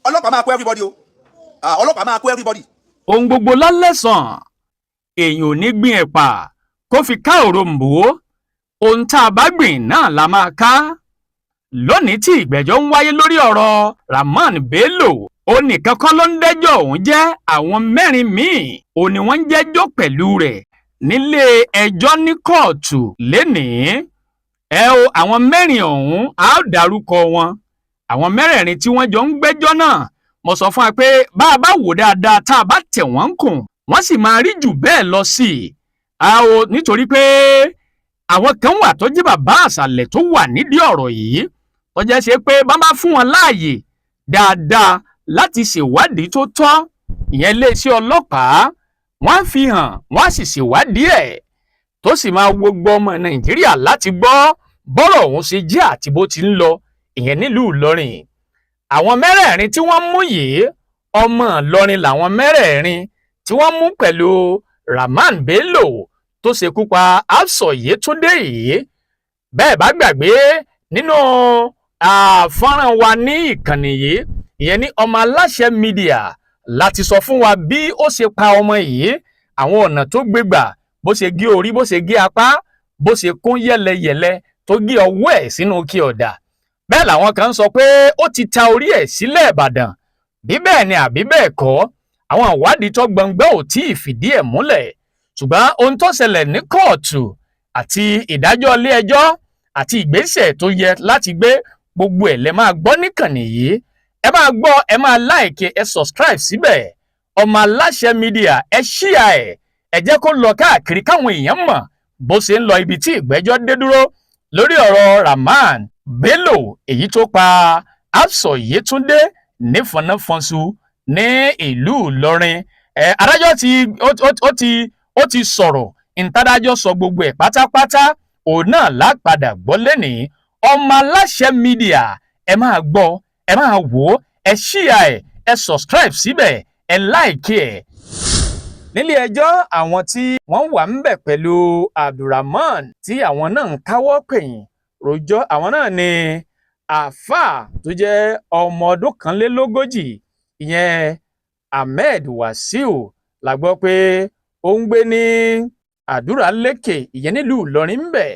Ọlọ́pàá máa kó everybody o. Ah, ọlọ́pàá máa kó everybody. Ohun gbogbo lálẹ́sàn èèyàn ò ní gbin ẹ̀pà kó fi ká òrombó. Ohun tá a bá gbìn náà la máa ká. Lónìí tí ìgbẹ́jọ́ ń wáyé lórí ọ̀rọ̀ Rahman Bello, ó nìkan kọ́ ló ń dẹ́jọ́ òun jẹ́. Àwọn mẹ́rin míì ò ní wọ́n ń jẹ́jọ́ pẹ̀lú rẹ̀ nílé ẹjọ́ ní kóòtù lénìí. Ẹ o, àwọn mẹ́rin ọ̀hún, á dárúkọ wọn. Àwọn mẹ́rẹ̀ẹ̀rin tí wọ́n jọ ń gbẹ́jọ́ náà, mo sọ fún wa pé bá a bá wò dáadáa, tá a bá tẹ̀ wọ́n kùn, wọ́n sì máa rí jù bẹ́ẹ̀ lọ sí i. A o, nítorí pé àwọn kan wà tó jẹ́ bàbá àṣàlẹ̀ tó wà nídìí ọ̀rọ̀ yìí, tó jẹ́ ṣe pé bá bá fún wọn láàyè dáadáa láti ṣèwádìí tó tọ́, ìyẹn iléeṣẹ́ ọlọ́pàá, wọ́n á fi hàn, wọ́n á sì ṣèwádìí ẹ̀, tó sì máa wo gbogbo ọmọ Nàìjíríà láti gbọ́ bọ́rọ̀ ọ̀hún ṣe jẹ́ àti bó ti ń lọ, ìyẹn nílùú Ìlọrin. Àwọn mẹ́rẹ̀ẹ̀rin tí wọ́n mú yìí, ọmọ Ìlọrin làwọn mẹ́rẹ̀ẹ̀rin tí wọ́n mú pẹ̀lú Rahman Bello tó ṣekú pa Hafsọ Yétúndé yìí. Bẹ́ẹ̀ bá gbàgbé, nínú fọ́nrán wa ní ìkànnì yìí, ìyẹn ní Ọmọ Aláṣẹ Media, láti sọ fún wa bí ó ṣe pa ọmọ yìí, àwọn ọ̀nà tó gbé gbà, bó ṣe gé orí, bó ṣe gé apá, bó ṣe kún yẹ́lẹyẹ̀lẹ, tó gé ọwọ́ ẹ̀ sínú kí ọ̀dà. Bẹ́ẹ̀ làwọn kan sọ pé ó ti ta orí ẹ̀ sílẹ̀ Ìbàdàn. Bí bẹ́ẹ̀ ni àbí bẹ́ẹ̀ kọ́, àwọn ìwádìí tó gbọngbẹ́ ò tí ì fìdí ẹ̀ múlẹ̀. Ṣùgbọ́n ohun tó ṣẹlẹ̀ ní kóòtù àti ìdájọ́ ilé ẹjọ́ àti ìgbésẹ̀ tó yẹ láti gbé, gbogbo ẹ̀ lẹ máa gbọ́ níkànnì yìí. Ẹ máa gbọ́, ẹ máa like, ẹ subscribe síbẹ̀, Ọmọ Aláṣẹ Media. Ẹ share ẹ̀, ẹ jẹ́ kó lọ káàkiri káwọn èèyàn mọ̀ bó ṣe ń lọ, ibi tí ìgbẹ́jọ́ dé dúró lórí ọ̀rọ̀ Rahman Bello, èyí tó pa Hafsọ Yétúndé nífọ̀nàfọ̀nṣu ní ìlú Ìlọrin. Ẹ adájọ́ ti ó ti sọ̀rọ̀. Ìtadájọ́ sọ gbogbo ẹ̀ pátápátá, òun náà lápadà gbọ́ lẹ́nìí. Ọmọ Aláṣẹ Media, ẹ máa gbọ́, ẹ máa wò ó, ẹ share ẹ̀, ẹ subscribe síbẹ̀, ẹ like ẹ̀. Nílé ẹjọ́, àwọn tí wọ́n wà ń bẹ̀ pẹ̀lú Abdulrahman tí àwọn náà ń káwọ́ pẹ̀yìn rojọ́, àwọn náà ni àáfàá tó jẹ́ ọmọ ọdún 41, ìyẹn Ahmed Wasiu. La gbọ́ pé ó ń gbé ní Àdúrà Lékè, ìyẹn nílùú Ìlọrin ń bẹ̀.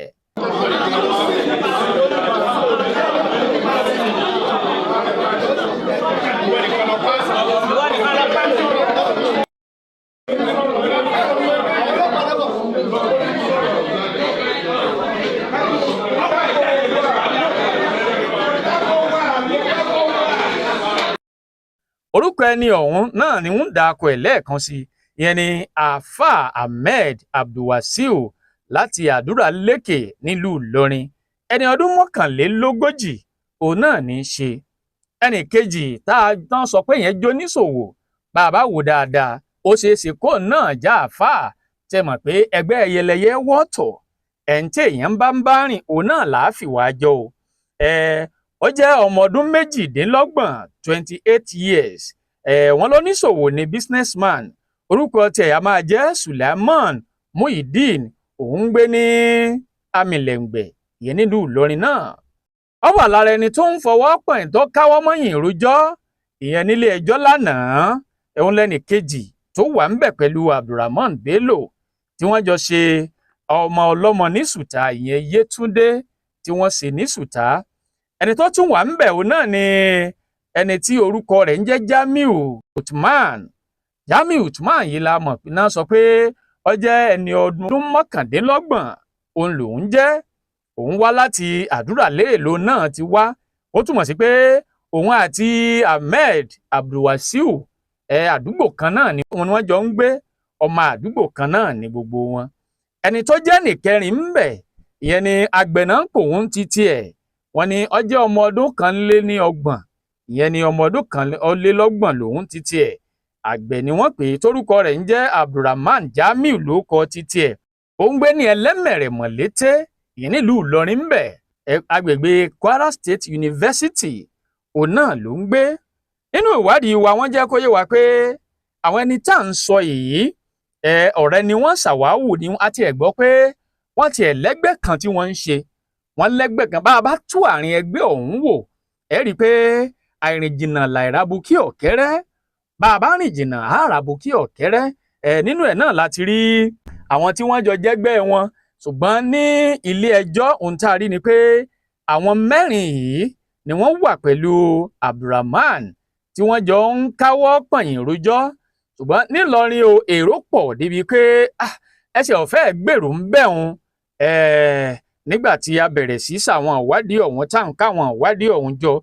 Orúkọ ẹni ọ̀hún náà ni ń dàkọ ẹ̀ lẹ́ẹ̀kan sí, ìyẹn ni Àáfàá Ahmed Abdulwasiu láti Àdúrà Lékè nílùú Ìlọrin. Ẹni ọdún 41 òun náà ní í ṣe. Ẹnì kejì tá a tán sọ pé ìyẹn jó níṣòwò, bàbá wò dáadáa, ó ṣeé ṣe kó náà já àáfàá. Tẹ mọ̀ pé ẹgbẹ́ ẹyẹlẹyẹ wọ́tọ̀, ẹ̀ ń tí èèyàn bá ń bá rìn, òun náà làá fìwà jọ o. Ẹ ó jẹ́ ọmọ ọdún 28, 28 years. Ẹ wọ́n ló níṣòwò ní, businessman. Orúkọ tiẹ̀ a máa jẹ́ Suleiman Muhyiddin. Òun ń gbé ní Amílẹ̀ǹgbẹ̀, ìyẹn nílùú Ìlọrin náà. Ó wà lára ẹni tó ń fọwọ́ pọ̀n tó káwọ́ mọ́yìn rojọ́, ìyẹn nílé ẹjọ́ lánàá. Ẹ̀hún lẹ́nì kejì tó wà ń bẹ̀ pẹ̀lú Abdulrahman Bello tí wọ́n jọ ṣe ọmọ ọlọ́mọ ní sùtá, ìyẹn Yétúndé tí wọ́n ṣe ní sùtá. Ẹni tó tún wà ń bẹ̀, òun náà ni ẹni tí orúkọ rẹ̀ ń jẹ́ Jamiu Uthman. Jamiu Uthman yìí la mọ̀ náà sọ pé ó jẹ́ ẹni ọdún 29 òun lòún jẹ́. Òun wá láti Àdúrà Léèlò náà ti wá. Ó túmọ̀ sí pé òun àti Ahmed Abdulwasiu, ẹ àdúgbò kan náà ni wọ́n jọ ń gbé. Ọmọ àdúgbò kan náà ni gbogbo wọn. Ẹni tó jẹ́ nìkẹrin ń bẹ̀, ìyẹn ni àgbẹ̀nàpò ń ti tiẹ̀. Wọ́n ní ó jẹ́ ọmọ ọdún 31, ìyẹn ni ọmọ ọdún 31 lòun ti tiẹ̀. Àgbẹ̀ ni wọ́n pè é, torúkọ rẹ̀ ń jẹ́ Abdulrahman Jamiu ló kọ ti tiẹ̀. Ó ń gbé ní Ẹlẹ́mẹ̀rẹ̀ Mọ̀lété, ìyẹn nílùú Ìlọrin ń bẹ̀, agbègbè Kwara State University òun náà ló ń gbé. Nínú ìwádìí wa, wọ́n jẹ́ kó yé wa pé àwọn ẹni tá à ń sọ yìí, ẹ ọ̀rẹ́ ni wọ́n, ṣàwáwù ni. A tiẹ̀ gbọ́ pé wọ́n tiẹ̀ lẹ́gbẹ́ kan tí wọ́n ń ṣe. Wọ́n lẹ́gbẹ́ kan. Bá a bá tú àárín ẹgbẹ́ ọ̀hún wò, ẹ rí i pé Àìrìn jìnnà làìrábùkí ọ̀kẹ́rẹ́. Bá a bá rìn jìnnà, àràbùkí ọ̀kẹ́rẹ́. Ẹ̀ nínú ẹ̀ náà láti rí àwọn tí wọ́n jọ jẹ́gbẹ́ wọn. Ṣùgbọ́n ní ilé ẹjọ́, ohun tá a rí ni pé àwọn mẹ́rin yìí ni wọ́n wà pẹ̀lú Abdulrahman tí wọ́n jọ ń káwọ́ pọ̀nyìn rojọ́. Ṣùgbọ́n nílọrin o, èrò pọ̀ débi pé ẹsẹ̀ ọ̀fẹ́ gbèrú ń bẹ̀hùn nígbà tí a bẹ̀rẹ̀ sí sàwọn ìwádìí ọ̀hún, tá à ń káwọn ìwádìí ọ̀hún jọ,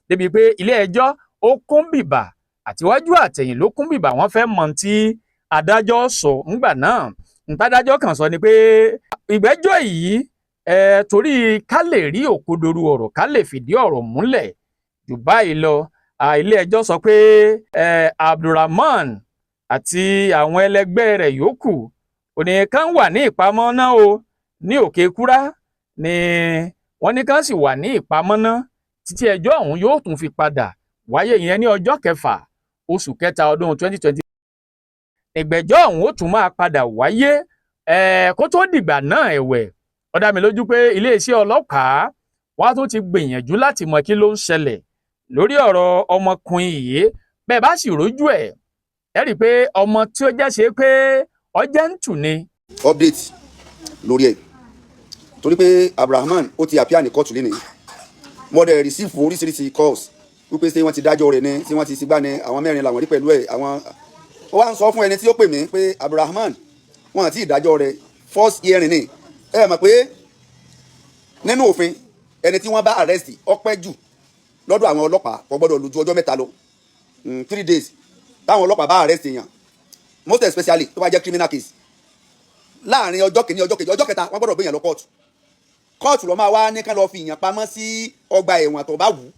débi pé ilé ẹjọ́ ó kún bìbà, àtiwájú àtẹ̀yìn ló kún bìbà. Wọ́n fẹ́ mọ̀ tí adájọ́ sọ ńgbà náà. Ntádájọ́ kàn sọ ni pé ìgbẹ́jọ́ yìí, torí ká lè rí òkodoro ọ̀rọ̀, ká lè fìdí ọ̀rọ̀ múlẹ̀ jù báyìí lọ. Ilé ẹjọ́ sọ pé Abdulrahman àti àwọn ẹlẹgbẹ́ rẹ̀ yòókù òní kan wà ní ìpamọ́ náà o, ní Òkè Kúrá ni wọ́n ní kán sì wà ní ìpamọ́ náà títí ẹjọ́ ọ̀hún yóò tún fi padà wáyé, ìyẹn ní ọjọ́ 6 oṣù kẹta ọdún 2020. Ìgbẹ́jọ́ ọ̀hún ó tún máa padà wáyé. Kó tó dìgbà náà ẹ̀wẹ̀, ó dá mi lójú pé iléeṣẹ́ ọlọ́pàá wọ́n á tún ti gbìyànjú láti mọ kí ló ń ṣẹlẹ̀ lórí ọ̀rọ̀ ọmọkùnrin yìí. Bẹ́ẹ̀ bá sì rójú ẹ̀, ẹ rí i pé ọmọ tí ó jẹ́ ṣe pé ọjẹ́ ń tù ni. Update lórí ẹ̀, torí pé Abdulrahman ó ti appear ní kóòtù lénìí. Mo dẹ̀ receive oríṣiríṣi calls wípé ṣé wọ́n ti dájọ́ rẹ̀ ni, ṣé wọ́n ti sígbà ni, àwọn mẹ́rin làwọn rí pẹ̀lú ẹ̀. Àwọn ó wá ń sọ fún ẹni tí ó pè mí pé Abdulrahman, wọn àti ìdájọ́ rẹ̀, first hearing ni. Ẹ mọ̀ pé nínú òfin, ẹni tí wọ́n bá arrest, ó pẹ́ jù lọ́dọ̀ àwọn ọlọ́pàá, kò gbọ́dọ̀ lò ju ọjọ́ 3 lọ, 3 days. Táwọn ọlọ́pàá bá arrest èèyàn, most especially tó bá jẹ́ criminal case, láàrin ọjọ́ 1, ọjọ́ 2, ọjọ́ 3, wọ́n gbọ́dọ̀ gbé èèyàn lọ kóòtù. Kóòtù ló máa wá ní kán lọ fi èèyàn pamọ́ sí ọgbà ẹ̀wọ̀n tó bá wù ú.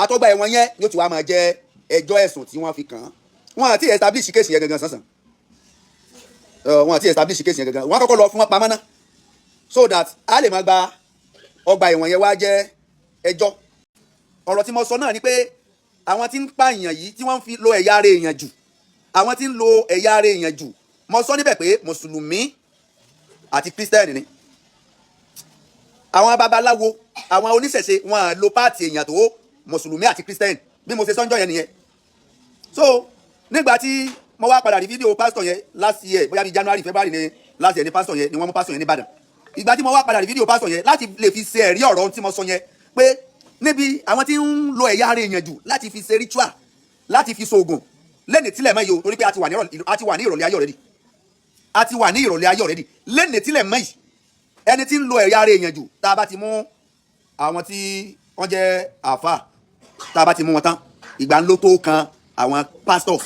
Àtọ́gbà ẹ̀wọ̀n yẹn yóò ti wá máa jẹ́ ẹjọ́ ẹ̀sùn tí wọ́n fi kàn án. Wọ́n àti establish case yẹn gangan sánsan, wọ́n àti establish case yẹn gangan. Wọ́n kọ́kọ́ lọ fún wọn pamọ́ náà so that a lè máa gba ọgbà ẹ̀wọ̀n yẹn wá jẹ́ ẹjọ́. Ọ̀rọ̀ tí mo sọ náà ni pé àwọn tí ń pààyàn yìí, tí wọ́n ń fi lo ẹ̀yà ara èèyàn jù, àwọn tí ń lo ẹ̀yà ara èèyàn jù, mo sọ níbẹ̀ pé mùsùlùmí àti kírísítẹ́nì ni. Àwọn babaláwo, àwọn oníṣẹ̀ṣe, wọn à lo part èèyàn tó mùsùlùmí àti kírísítẹ́nì. Bí mo ṣe sọ́njọ́ yẹn nìyẹn. So nígbà tí mo wá padà rí fídíò pásítọ̀ yẹn last year, bóyá bí January, February ni last year ni pásítọ̀ yẹn ni wọ́n mú pásítọ̀ yẹn ní Ìbàdàn. Ìgbà tí mo wá padà rí fídíò pásítọ̀ yẹn láti lè fi ṣe ẹ̀rí ọ̀rọ̀ tí mo sọ yẹn, pé níbi àwọn tí ń lo ẹ̀yà ara èèyàn jù láti fi ṣe ritual, láti fi ṣoògùn lẹ́nìí tílẹ̀ mọ́ yìí o, torí pé a ti wà ní ìrọ̀lẹ́ ayé already, a ti wà ní ìrọ̀lẹ́ ayé already. Lẹ́nìí tílẹ̀ mọ́ yìí, ẹni tí ń lo ẹ̀yà ara èèyàn jù, tá a bá ti mú àwọn tí wọ́n jẹ́ àáfà, tá a bá ti mú wọn tán, ìgbà ńlọ tó kan àwọn pastors.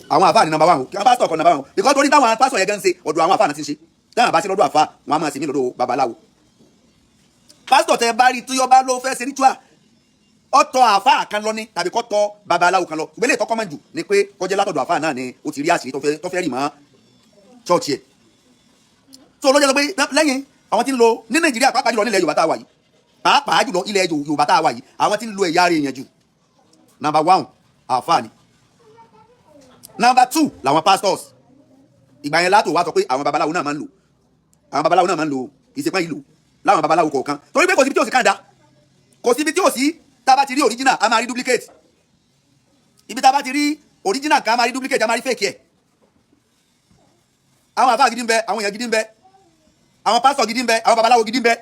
Àwọn àáfà ní number one o, kí wọ́n pastor kan number one o, because torí táwọn pastor yẹn gan ń ṣe, ọ̀dọ̀ àwọn àáfà náà ti ń ṣe. Táwọn bá sí lọ́dọ̀ àáfà, wọn á máa sì mí lọ́dọ̀ babaláwo. Pastor tẹ bá rí tí yọba ló fẹ́ ṣe ritual, ọ̀tọ̀ àáfà kan lọ ní tàbí kọ́ tọ̀ babaláwo kan lọ. Ṣùgbọ́n eléyìí tó common jù ni pé kọjá látọ̀dọ̀ àáfà náà ni ó ti rí àṣírí tó fẹ́ rì mọ́ church ẹ̀. So lọ́jọ́ sọ pé lẹ́yìn àwọn tí ń lo ní Nàìjíríà, pàápàá jùlọ nílẹ̀ Yorùbá tá a wà yìí, pàápàá jùlọ ilẹ̀ Yorùbá tá a wà yìí, àwọn tí ń lo ẹ̀yà ara èèyàn jù, number one, àáfà ni, number two làwọn pastors. Ìgbà yẹn látò wá sọ pé àwọn babaláwo náà máa ń lò, àwọn babaláwo náà máa ń lò ìsèpá ìlò láwọn babaláwo kọ̀ọ̀kan, torí pé kò síbi tí ò sí kàńdá, kò síbi tí ò sí. Tá a bá ti rí original, a máa rí duplicate. Ibi tá a bá ti rí original kan, a máa rí duplicate, a máa rí fake ẹ̀. Àwọn àfáà gidi ń bẹ, àwọn èèyàn gidi ń bẹ, àwọn pásítọ̀ gidi ń bẹ, àwọn babaláwo gidi ń bẹ.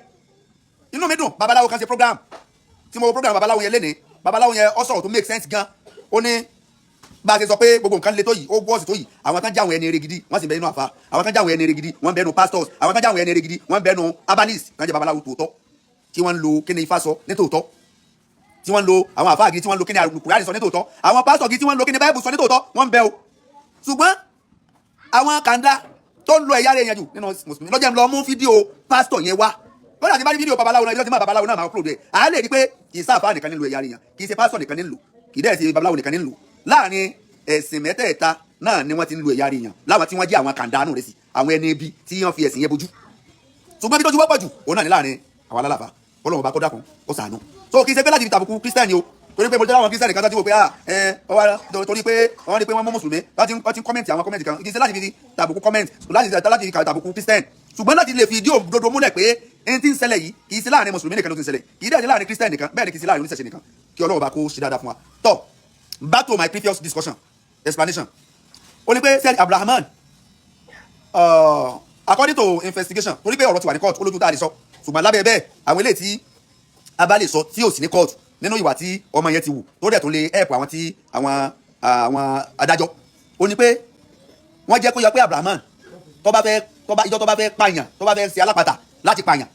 Inú mi dùn, babaláwo kan ṣe program tí mo wo program babaláwo yẹn lénìí. Babaláwo yẹn, ó sọ̀rọ̀ tó make sense gan. Ó ní bá a ṣe sọ pé gbogbo nǹkan le tó yìí, ó wọ́ọ̀sì tó yìí, àwọn tán jáwọn ẹni eré gidi, wọ́n sì bẹ nínú àfa. Àwọn tán jáwọn ẹni eré gidi, wọ́n bẹ nínú pastors. Àwọn tán jáwọn ẹni eré gidi, wọ́n bẹ nínú herbalist, tán jẹ́ babaláwo tòótọ́ tí wọ́n ń lo kíni Ifá sọ ní tòótọ́, tí wọ́n ń lo àwọn àfáà gidi, tí wọ́n ń lo kíni Kùránì sọ ní tòótọ́, àwọn pásítọ̀ gidi tí wọ́n ń lo kíni Báíbù sọ ní tòótọ́, wọ́n ń bẹ o. Ṣùgbọ́n àwọn kàńdá tó ń lo ẹ̀yà rẹ̀ yẹn jù nínú mùsùlùmí lọ́jọ́ ń lọ mú fídíò pásítọ̀ yẹn wá lọ́dà tí bá ní fídíò babaláwo náà, ibi tí babaláwo náà máa upload ẹ̀, à á lè rí pé kì í sáàfáà nìkan nílò ẹ̀yà rẹ̀ yẹn, kì í ṣe pásítọ̀ nìkan nílò, kì í dẹ̀ ṣe babaláwo nìkan nílò. Láàrin ẹ̀sìn mẹ́tẹ̀ẹ̀ta náà ni wọ́n ti ń lo ẹ̀yà rẹ̀ yẹn, láwọn tí wọ́n jẹ́ àwọn kàńdánù rẹ̀ sí, àwọn ẹni ibi tí wọ́n fi ẹ̀sìn yẹn bojú. Ṣùgbọ́n bí tó ti wọ́pọ̀ jù, òun náà ní láàrin àwọn alálàfà. Ọlọ́run bá kọ́ dákun, ó ṣàánú. So kì í ṣe pé láti fi tàbùkù kírísítẹ́nì o, torí pé mo jẹ́ láwọn kírísítẹ́nì kan tó ti wò pé ẹ ọwọ́, torí pé wọ́n rí pé wọ́n mú mùsùlùmí láti wọ́n ti comment, àwọn comment kan. Kì í ṣe láti fi tàbùkù comment, láti fi tàbùkù kírísítẹ́nì. Ṣùgbọ́n láti lè fi ìdí òdodo múlẹ̀ pé ẹni tí ń ṣẹlẹ̀ yìí, kì í ṣe láàrin mùsùlùmí nìkan ló ti ń ṣẹlẹ̀, kì í dẹ̀ ṣe láàrin Christian nìkan, bẹ́ẹ̀ ni kì í ṣe láàrin oníṣẹ̀ṣe nìkan. Kí Ọlọ́run bá kó ṣe dáadáa fún wa. Tọ́, back to my previous discussion, explanation, ó ní pé sẹ́ni Abrahaman, according to investigation, torí pé ọ̀rọ̀ ti wà ní court, ó lójú tá a lè sọ, ṣùgbọ́n lábẹ́ bẹ́ẹ̀, àwọn eléyìí tí a bá lè sọ tí ò sí ní court nínú ìwà tí ọmọ yẹn ti wù, tó dẹ̀ tún lè help àwọn tí àwọn adájọ́, ó ní pé wọ́n jẹ́ kó yọ pé Abrahaman, tó bá fẹ́, tó bá ìjọ tó bá fẹ́ pààyàn, tó bá fẹ́ ṣe alápàtà láti pààyàn,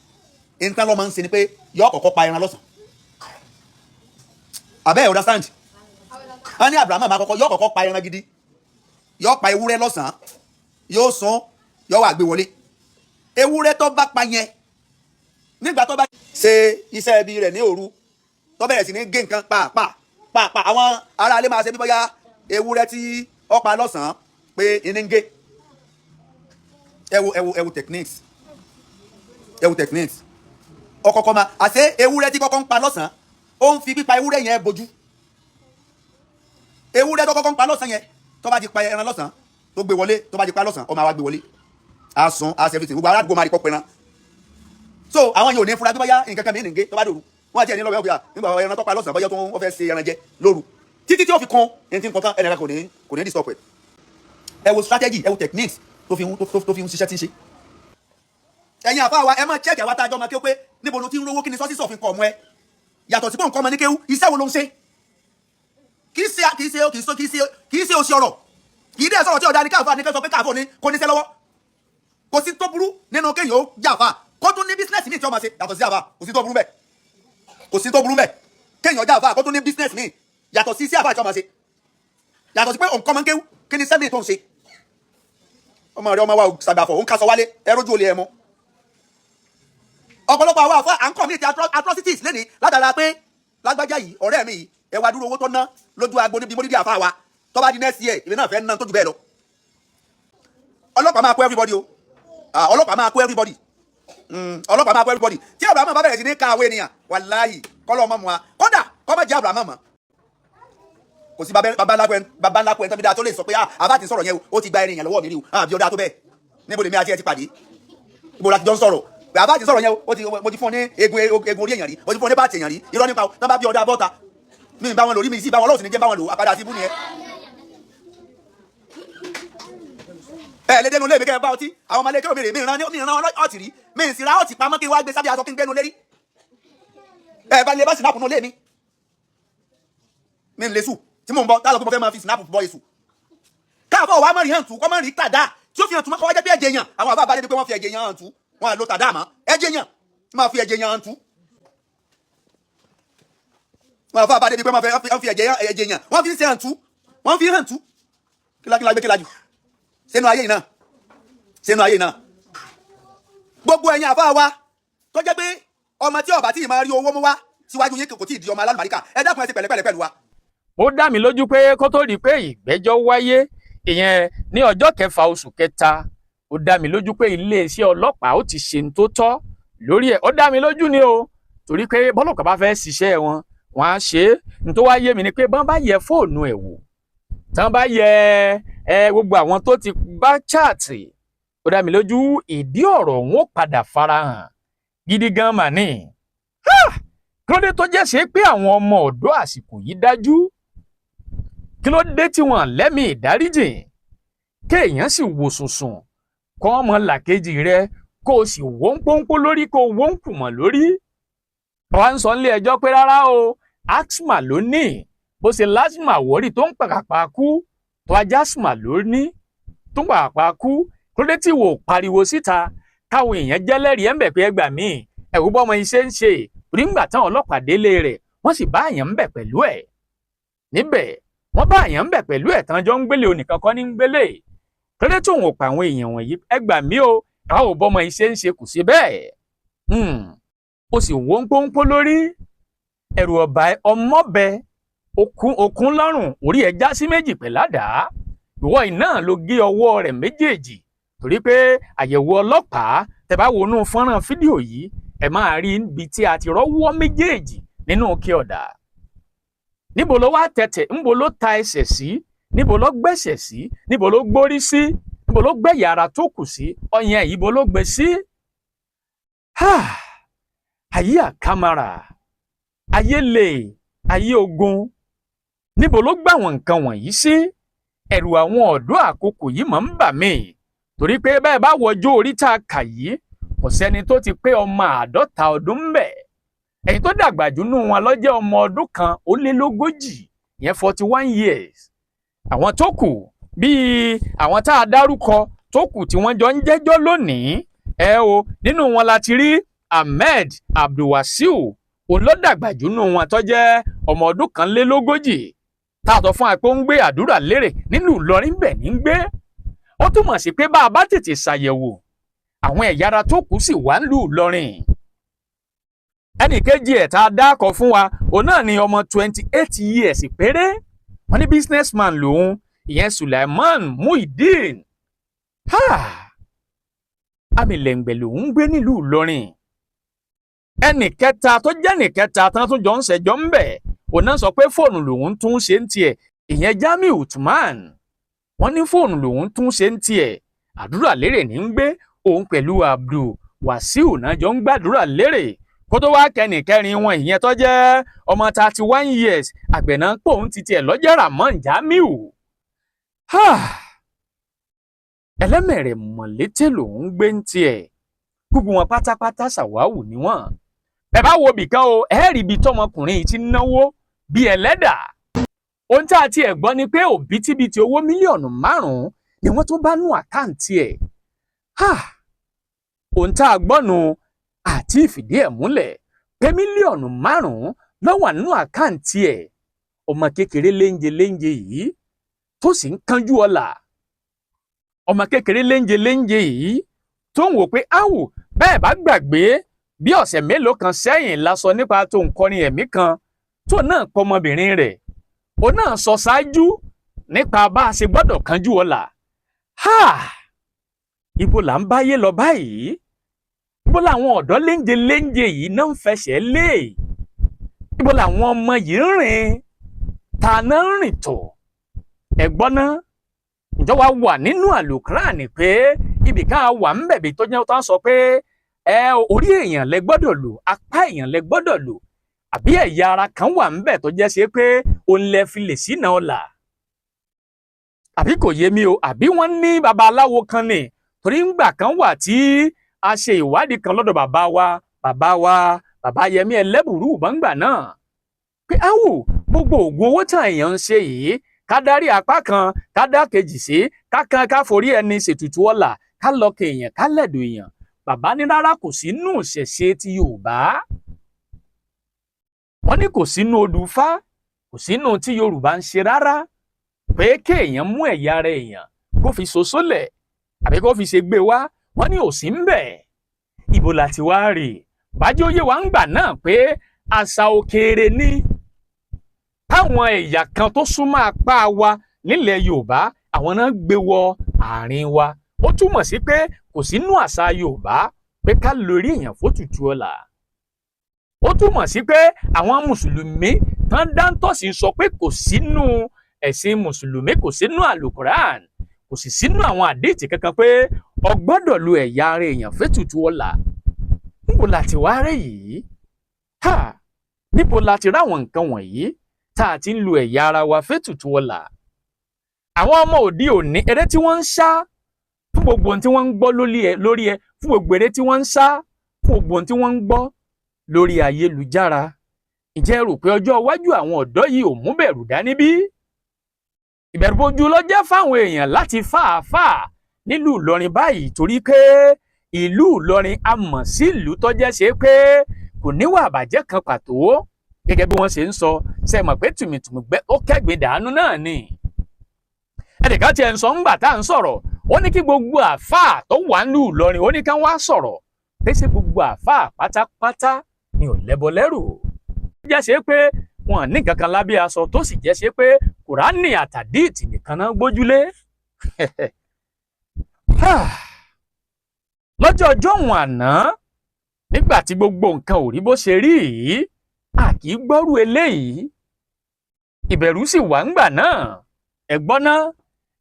nǹkan ló máa ń ṣe ni pé yọ kọ́kọ́ pa ẹran lọ́sàn. Abẹ́ understand? Wọ́n ní Abrahaman máa kọ́kọ́, yọ kọ́kọ́ pa ẹran gidi, yọ pa ewúrẹ́ lọ́sàn, yóò sún, yọ wà gbé wọlé. Ewúrẹ́ tó bá pa yẹn, nígbà tó bá ṣe iṣẹ́ ibi rẹ̀ ní òru, tó bẹ̀rẹ̀ sí ní gé nǹkan pàápàá pàápàá, àwọn aráalé máa ṣe bí bóyá ewúrẹ́ tí ó pa lọ́sàn-án pé iní ń gé. Ẹ wo, ẹ wo, ẹ wo techniques, ẹ wo techniques. Ọkọ̀ọ̀kọ̀ máa àṣé ewúrẹ́ tí kọ́kọ́ ń pa lọ́sàn-án, ó ń fi pípa ewúrẹ́ yẹn bojú. Ewúrẹ́ tó kọ́kọ́ ń pa lọ́sàn-án yẹn, tó bá ti pa ẹran lọ́sàn-án, tó gbé wọlé, tó bá ti pa lọ́sàn-án, ó máa wá gbé wọlé, á sun, á ṣe everything, gbogbo aládùúgbò máa rí pọ́pẹ́ ẹran. So àwọn yìí ò ní fura bí bóyá nǹkan kan mìíràn ń gé. Tó bá dòru, wọn àti ẹni lọ́wọ́ ọ̀gbìn nígbà ẹran tó pa lọ́sàn-án, bóyá tó ń fẹ́ ṣe ẹran jẹ lóru títí tí ó fi kan ẹni tí ń kan tán, ẹnìkan kò ní disturb ẹ. Ẹ wo strategy, ẹ wo techniques tó fi ń ṣiṣẹ́ tí ń ṣe. Ẹ̀yin àfa wa, ẹ máa check àwa tá a jọ máa kí ó pé níbo ló ti ń rówó? Kí ni sources of income ẹ, yàtọ̀ sí pé nǹkan ọmọ ní kéwú? Iṣẹ́ wo ló ń ṣe? Kì í ṣe kì í ṣe oṣù ọ̀rọ̀, kì í dẹ́ sọ̀rọ̀ tí ọ̀dà ní káfà ní kẹ́ sọ pé káfà ní kò ní ṣe lọ́wọ́. Kò sí tó burú nínú kéèyàn ó jàfà kó tún ní business míì tí wọ́n máa ṣe yàtọ̀ sí àfà. Kò sí tó burú bẹ́ẹ̀, kò sí tó burú bẹ́ẹ̀ kéèyàn jàfà kó tún ní business míì yàtọ̀ sí sí àfà tí wọ́n máa ṣe, yàtọ̀ sí pé òǹkọ́ máa ń kéwú. Kí ni sẹ́mi tó ń ṣe? Ọmọ rẹ, ọmọ wa ò ṣàgbàfọ̀, òun kaṣọ wálé, ẹ rójú olè ẹ mọ́. Ọ̀pọ̀lọpọ̀ àwọn àfọ à ń commit atrocities lẹ́ni látara pé lágbájá yìí, ọ̀rẹ́ mi yìí, ẹ wá dúró, owó tó ná lójú agbo níbi mọ́lídìí àfa wa, tó bá di next year, èmi náà fẹ́ ná tó jù bẹ́ẹ̀ lọ. Ọlọ́pàá máa kó everybody o. Ah, ọlọ́pàá máa kó everybody. Ọlọ́pàá máa kó everybody. Tí Abraham bá bẹ̀rẹ̀ sí ní ka àwọn ènìyàn, wàláhì, kọ́lọ́ ọmọ mu wa, kódà kọ́ má jẹ́ Abraham mọ́, kò sí baba ńlá kú ẹni tó bí dáa tó lè sọ pé, ah, àbá ti sọ̀rọ̀ yẹn o, ó ti gba ènìyàn lọ́wọ́ mi rí o. Ah, bí ó dáa tó bẹ́ẹ̀, níbo lèmi àti ẹ ti pàdé? Ibo la ti jọ ń sọ̀rọ̀ pé àbá ti sọ̀rọ̀ yẹn o, ó ti mo ti fún ọ ní eegun orí èèyàn rí, mo ti fún ọ ní báàtì èèyàn rí? Irọ́ nípa o. Tán bá bí ọdá bọ́ta, mi ì bá wọn lò rí, mi sì bá wọn lọ́wọ́, sì ní jẹ́ bá wọn lò. Àpàdà àti ibú nìyẹn. Ẹ lé dénú lé mi kẹ́ ẹ bá ọtí. Àwọn ọmọ alẹ́ kí òmìnir mi ràn ọtí rí, mi sì ra ọtí pamọ́ kí n wá gbé sábẹ́ aṣọ kí n gbẹ́nu lérí. Ẹ bá lè bá sinapu nù lé mi, mi ń lè sùn tí mò ń bọ táwọn pé mo fẹ́ máa fi sinapu bọ èṣù káàbọ̀ wàá mọ̀rí hàn tú kọ́ mọ̀rí tàdá tí ó fi hàn tú, kọ́ wá jẹ́ pé ẹ̀jẹ̀ yàn. Àwọn àbá bá débi pé wọ́n fi ẹ̀jẹ̀ yàn hàn tú, wọ́n á lo tàdá mọ́ ẹ̀jẹ̀ yàn, máa fi ẹ̀jẹ̀ yàn hàn tú. Wọ́n àfa bá débi pé wọ́n fi ẹ̀jẹ̀ yàn, wọ́n fi ń ṣe hàn tú, wọ́n fi hàn tú. Kílákílá gbé kílájú sínú ayé yìí náà, sínú ayé náà. Gbogbo ẹ̀yin àfa wa tó jẹ́ pé ọmọ tí ó bá tí ì máa rí owó mú wá síwájú yín kò tí ì di ọmọ alálùbáríkà, ẹ dákun, ẹ ti pẹ̀lẹ́pẹ̀lẹ́ pẹ̀lú wa. Ó dá mi lójú pé kó tó rí i pé ìgbẹ́jọ́ wáyé, ìyẹn ní ọjọ́ kẹfà oṣù kẹta, ó dá mi lójú pé iléeṣẹ́ ọlọ́pàá ó ti ṣe ń tó tọ́ lórí ẹ̀. Ó dá mi lójú ni o, torí pé bọ́lọ́pàá bá fẹ́ ṣiṣẹ́ wọn, wọ́n á ṣe é. Ní tó wá yé mi ni pé bọ́n bá yẹ fóònù ẹ̀ wò, tán bá yẹ ẹ gbogbo àwọn tó ti bá chat, ó dá mi lójú ìdí ọ̀rọ̀ òun ó padà farahàn gidi gan mà ní. Kí ló dé tó jẹ́ ṣe pé àwọn ọmọ ọ̀dọ́ àsìkò yìí dájú? Kí ló dé tí wọ́n lẹ́mìí ìdáríjìn? Kéèyàn sì wò sùnsùn kọ́ ọmọ làkejì rẹ, kó o sì wó ń pọ́npọ́n lórí, kó o wó ń kùmọ̀ lórí. Wọ́n ń sọ nílé ẹjọ́ pé rárá o, asthma ló ní. Bó ṣe lásìmà wọ́rì tó ń pàpà kú, tó ajá asthma ló ní tó ń pàpà kú, kí ló dé tí wò pariwo síta káwọn èèyàn jẹ́lẹ́rìí ẹ̀ ń bẹ̀ pé ẹgbà míì ẹ̀rú bọ́mọ iṣẹ́ ń ṣe rí? Ńgbà táwọn ọlọ́pàá délé rẹ̀, wọ́n sì bá àyàn ń bẹ̀ pẹ̀lú ẹ̀ níbẹ̀. Wọ́n bá àyàn ń bẹ̀ pẹ̀lú ẹ̀ tán jọ ń gbélé, onìkan kọ́ ní ń gbélé. Kí ló dé tóun ò pa àwọn èèyàn wọ̀nyí? Ẹgbà mí o, àwọn ò bọ́mọ iṣẹ́ ń ṣe, kò sí bẹ́ẹ̀. Ó sì wó ń pọ́npọ́n lórí, ẹ̀rù ọ̀bà ọmọbẹ okùn lọ́rùn, orí ẹ̀ já sí méjì pẹ̀ládàá. Ìwọ iná ló gé ọwọ́ rẹ̀ méjèèjì, torí pé àyẹ̀wò ọlọ́pàá, tẹ́ bá wọnú fọ́nrán fídíò yìí, ẹ máa rí ibi tí a ti rọ́wọ́ méjèèjì nínú kí ọ̀dà. Níbo ló wá tẹ̀tẹ̀? Níbo ló ta ẹsẹ̀ sí? Níbo ló gbẹ́sẹ̀ sí? Níbo ló gbórí sí? Níbo Níbo ló gbẹ̀yà ara tó kù sí? Ọyàn ibo ló gbé sí? Ayé àkàmàrà, ayé lè, ayé ogun. Níbo ló gbà àwọn nǹkan wọ̀nyí sí? Ẹ̀rù àwọn ọ̀dọ́ àkókò yìí máa ń bà mí, torí pé bẹ́ẹ̀ bá wọjọ́ orí tá a kà yìí, kò sẹ́ni tó ti pé ọmọ 50 ọdún ń bẹ̀. Ẹ̀yin tó dàgbà jù nínú wọn ló jẹ́ ọmọ ọdún 41, ìyẹn 41 years. Àwọn tó kù, bíi àwọn tá a dárúkọ tó kù tí wọ́n jọ ń jẹ́jọ́ lónìí ẹ o, nínú wọn la ti rí Ahmed Abdulwasiu. Òun ló dàgbà jù nínú wọn, tó jẹ́ ọmọ ọdún 41, tá a sọ fún wa pé ó ń gbé Àdúrà Lérè nínú Ìlọrin bẹ̀ ní ń gbé. Ó túmọ̀ sí pé bá a bá tètè ṣàyẹ̀wò, àwọn ẹ̀yà ara tó kù sì wà nílùú Ìlọrin. Ẹnì kejì ẹ̀ tá a dákọ̀ fún wa, òun náà ni ọmọ 28 years péré. Wọ́n ní businessman lòun, ìyẹn Sulaiman Muideen. Amìlẹ̀ǹgbẹ̀ lòun ń gbé nílùú Ìlọrin. Ẹnì kẹta tó jẹ́ ẹnì kẹta tán tún jọ ń ṣẹjọ́ ń bẹ̀, òun náà sọ pé fóònù lòun tún ṣe ń tiẹ̀, ìyẹn Jamiu Uthman. Wọ́n ní fóònù lòun tún ṣe ń tiẹ̀, Àdúrà Lérè ní ń gbé. Òun pẹ̀lú Abdul Wasiu náà jọ ń gbàdúrà lérè. Kó tó wá kẹ́nì kẹrin wọn, ìyẹn tó jẹ́ ọmọ 31 years, àgbẹ̀nà pòun ti tiẹ̀ lọ́jọ́ Ramon Jamiu. Ẹlẹ́mẹ̀rẹ̀ mọ̀lété lòun ń gbé ń tiẹ̀. Gbogbo wọn pátápátá, ṣàwáwù ni wọ́n. Ẹ bá wo bìkan o, ẹ rí ibi tọmọkùnrin yìí ti náwó bí ẹlẹ́dà. Ohun tá a tiẹ̀ gbọ́ ni pé òbítíbitì owó mílíọ̀nù 5 ni wọ́n tún bá nú account ẹ̀. Ohun tá a gbọ́ nu, àti ìfìdí ẹ̀ múlẹ̀ pé mílíọ̀nù 5 ló wà nínú account ẹ̀. Ọmọ kékeré léńje léńje yìí tó sì ń kánjú ọlà, ọmọ kékeré léńje léńje yìí tó ń wò pé áwù. Bẹ́ẹ̀ bá gbàgbé, bí ọ̀sẹ̀ mélòó kan sẹ́yìn la sọ nípa tó ń kọrin ẹ̀mí kan tó náà pọmọbìnrin rẹ̀. Òun náà sọ ṣáájú nípa bá a ṣe gbọ́dọ̀ kánjú ọlà. Ha, ibo là ń báyé lọ báyìí? Ibo làwọn ọ̀dọ́ léńje léńje yìí náà ń fẹsẹ̀ lé? Ibo làwọn ọmọ yìí ń rìn? Ta náà ń rìn tọ̀? Ẹ̀gbọ́n náà, ǹjọ́ wa wà nínú àlùkùránì pé ibì kan wà ń bẹ̀bí tó jẹ́ tó ń sọ pé ẹ orí èèyàn lẹ gbọ́dọ̀ lò, apá èèyàn lẹ gbọ́dọ̀ lò, àbí ẹ̀yà ara kan wà ń bẹ̀ tó jẹ́ ṣe pé òun lẹ fi lè ṣínà ọ̀la? Àbí kò yé mi o. Àbí wọ́n ní babaláwo kan ni? Torí ńgbà kan wà tí a ṣe ìwádìí kan lọ́dọ̀ bàbá wa, bàbá wa, bàbá Yẹmí Ẹlẹ́bùrú ìbọ̀ngbà náà, pé áwò, gbogbo oògùn owó tí èèyàn ń ṣe yìí, ká dárí apá kan, ká dá kejì sí, ká kan, ká forí ẹni ṣètùtù ọlà, ká lọ kẹ èèyàn, ká lẹ̀dọ̀ èèyàn. Bàbá ní rárá, kò sínú ìṣẹ̀ṣe ti Yorùbá. Wọ́n ní kò sínú odù Ifá, kò sínú tí Yorùbá ń ṣe rárá pé kéèyàn mú ẹ̀yà ara èèyàn kó fi ṣoṣólẹ̀ àbí kó fi ṣe gbé wá. Wọ́n ní ò sí ń bẹ̀. Ibo la ti wá rí bájú oyè wa ń gbà náà pé àṣà òkèèrè ni, táwọn ẹ̀yà kan tó súnmọ́ apá wa nílẹ̀ Yorùbá, àwọn náà gbé wọ àárín wa. Ó túmọ̀ sí pé kò sínú àṣà Yorùbá pé ká lórí èèyàn fótùtù ọlà. Ó túmọ̀ sí pé àwọn mùsùlùmí tán dáńtọ́sí sọ pé kò sínú ẹ̀sìn mùsùlùmí, kò sínú àlùkùrán, kò sì sínú àwọn àdéhìtì kankan pé o gbọ́dọ̀ lo ẹ̀yà ara èèyàn fétùtù ọlà. Níbo la ti wá rẹ̀ yìí? Ha, níbo la ti ráwọn nǹkan wọ̀nyí tá a ti ń lo ẹ̀yà ara wa fétùtù ọlà? Àwọn ọmọ òde òní, eré tí wọ́n ń sá fún gbogbo ohun tí wọ́n ń gbọ́ lórí ẹ, fún gbogbo eré tí wọ́n ń sá fún gbogbo ohun tí wọ́n ń gbọ́ lórí ayélujára, ǹjẹ́ ẹ rò pé ọjọ́ iwájú àwọn ọ̀dọ́ yìí ò mú bẹ̀rù dání bí? Ìbẹ̀rùbojo ló jẹ́ fáwọn èèyàn láti fàáfàá nílùú Ìlọrin báyìí, torí pé ìlú Ìlọrin a mọ̀ sí ìlú tó jẹ́ ṣe pé kò níwà àbàjẹ́ kan pàtó, gẹ́gẹ́ bí wọ́n ṣe ń sọ. Ṣe mọ̀ pé tùmìtùmí gbẹ́ ó kẹ́gbin dànù náà ni. Ẹnìkan tiẹ̀ ń sọ ńgbà tá à ń sọ̀rọ̀, ó ní kí gbogbo àáfàá tó wà nílùú Ìlọrin, ó ní ká wá sọ̀rọ̀ pé ṣé gbogbo àáfàá pátápátá ni ò lẹ́bọ lẹ́rù, jẹ́ ṣe pé wọn ní nǹkan kan lábẹ́ aṣọ, tó sì jẹ́ ṣe pé Kùránì àtàdíìtì nìkan náà gbójúlé. Lọ́jọ́ ọjọ́ òun àná, nígbà tí gbogbo nǹkan ò rí bó ṣe rí yìí, a kì í gbọ́rú eléyìí. Ìbẹ̀rù sì wà ńgbà náà. Ẹ̀gbọ́n náà,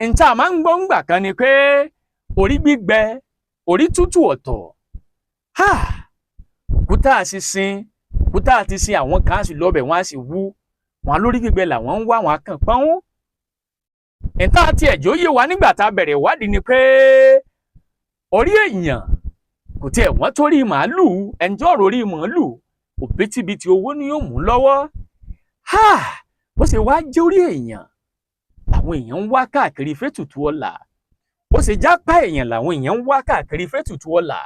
n tá a máa ń gbọ́ ńgbà kan ni pé Orí gbígbẹ, orí tútù ọ̀tọ̀. Ha! Òkúta àti sin, òkúta àti sin, àwọn kan á sì lọ́bẹ̀, wọ́n á sì wú wọn lórí gbígbẹ làwọn ń wá wọn kàn pọ́n. Ìta àti ẹ̀jọ́ yé wa nígbà tá a bẹ̀rẹ̀ ìwádìí ni pé orí èèyàn kò tiẹ̀ wọ́n torí màálùú. Ẹnjọ́ ọ̀rọ̀ orí màálùú, òbítíbitì owó ni yóò mú lọ́wọ́. Ha! Bó ṣe wá jẹ́ orí èèyàn làwọn èèyàn ń wá káàkiri fétùtù ọ̀la, bó ṣe jápá èèyàn làwọn èèyàn ń wá káàkiri fétùtù ọ̀la,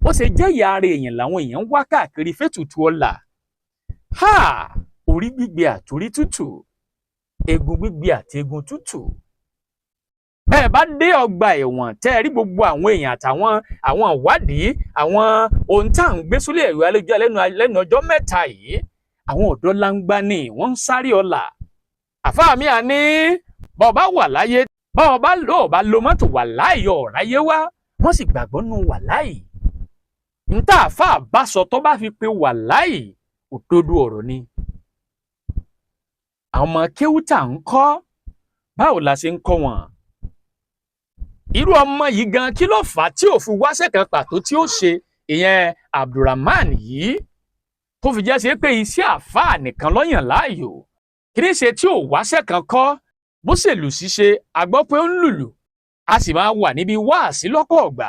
bó ṣe jẹ́ ìyá ara èèyàn làwọn èèyàn ń wá káàkiri fétùtù ọ̀la. Ha! Orí gbígbẹ àtorí tútù, eegun gbígbẹ àti eegun tútù. Bẹ́ẹ̀ bá dé ọgbà ẹ̀wọ̀n, tẹ́ ẹ rí gbogbo àwọn èèyàn àtàwọn àwọn ìwádìí, àwọn ohun tá à ń gbé sólè ẹ̀rọ ayélujára lẹ́nu ọjọ́ mẹ́ta yìí, àwọn ọ̀dọ́ langba ni wọ́n ń sáré ọ̀la. Àfáà mi à ní bọ́ọ̀ bá wà láyé, bọ́ọ̀ bá lò bá lo mọ́tò wà láàyè ọ̀ráyé wá, wọ́n sì gbàgbọ́ nù wà láàyè. Níta àfáà bá sọ tó bá fi pe wà láàyè, òdodo ọ̀rọ̀ ni. Àwọn ọmọ kéwú tá à ń kọ́, báwo la ṣe ń kọ́ wọn? Irú ọmọ yìí gan, kí ló fà á tí ò fi wáṣẹ́ kan pàtó tí ó ṣe, ìyẹn Abdulrahman yìí, tó fi jẹ́ ṣe pé iṣẹ́ àfáà nìkan ló yàn láàyò? Kí ní ṣe tí ò wáṣẹ́ kan kọ́? Bó ṣèlú ṣíṣe, a gbọ́ pé ó ń lùlù, a sì máa wà níbi wáàsí lọ́pọ̀ ọ̀gbà.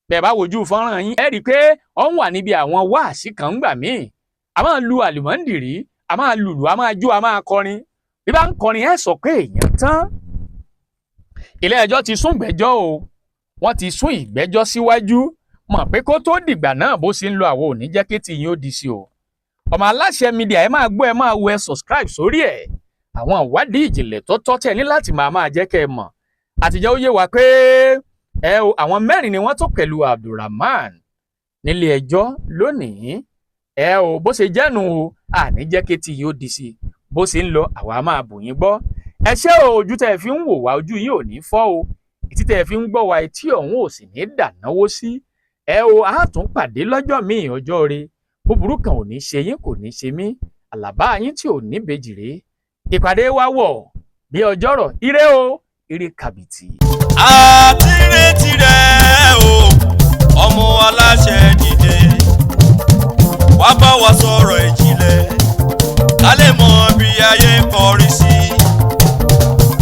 Bẹ́ẹ̀ bá wojú fọ́nrán yín, ẹ rí i pé ó ń wà níbi àwọn wáàsí kan ńgbà míì. A máa lu àlùmọ́ǹdìrí, a máa lùlù, a máa jó, a máa kọrin. Bí bá ń kọrin, ẹ sọ pé èèyàn tán. Ilé ẹjọ́ ti sún ìgbẹ́jọ́ o, wọ́n ti sún ìgbẹ́jọ́ síwájú. Mọ̀ pé kó tó dìgbà náà, bó ṣe ń lo àwọn òní jẹ́ kí tiyín ó di sí o. Ọmọ Aláṣẹ Media, ẹ máa gbọ́, ẹ máa wo, ẹ subscribe sórí ẹ̀. Àwọn ìwádìí ìjìnlẹ̀ tó tọ́ tẹ̀ ní láti máa jẹ́ kẹ́ ẹ mọ̀. Àtijọ́ ó yé wa pé ẹ o, àwọn mẹ́rin ni wọ́n tó pẹ̀lú Abdulrahman nílé ẹjọ́ lónìí. Ẹ o, bó ṣe jẹ́nu o, àní jẹ́ kí tiyín ó di sí. Bó ṣe ń lọ, àwa máa bù yín gbọ́. Ẹ ṣé o, ojú tẹ́ ẹ fi ń wò wá, ojú yín ò ní fọ́ o. Etí tẹ́ ẹ fi ń gbọ́ wa, etí ọ̀hún ò sì ní dànáwó sí. Ẹ o, a tún pàdé lọ́jọ́ míì, ọjọ́ re. Búburú kan ò ní ṣe yín, kò ní ṣe mí. Àlàbá yín tí ò ní bèjì rèé. Ìpàdé wa wọ̀ bí ọjọ́rọ̀. Ire o, ire kàbìtì. Àti retí rẹ̀ o, ọmọ aláṣẹ, dìde wá bá wa sọ̀rọ̀ ìjìnlẹ̀, ká lè mọ bí ayé kọrí sí.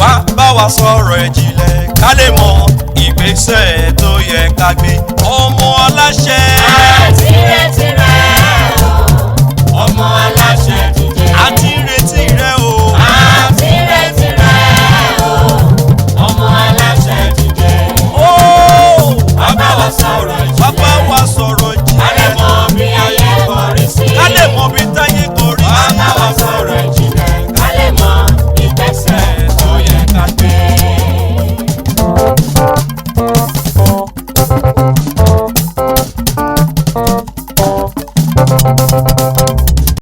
Wá bá wa sọ̀rọ̀ ìjìnlẹ̀, ká lè mọ ìgbésẹ̀ tó yẹ ká gbé, ọmọ aláṣẹ. Àti retí rẹ̀ o, ọmọ aláṣẹ, dìde. Àti retí rẹ̀ o. Àti retí rẹ̀ o, ọmọ aláṣẹ, dìde. Ó wá bá wa sọ̀rọ̀ wá bá ìjìnlẹ̀. Wa sọ̀rọ̀ Ká lè ìjìnlẹ̀. mọ bí ayé kọrí sí. Ká lè mọ bí táyé kọrí Wá sí. bá wa sọ̀rọ̀ ìjìnlẹ̀, ká lè mọ ìgbésẹ̀ tó yẹ ká gbé.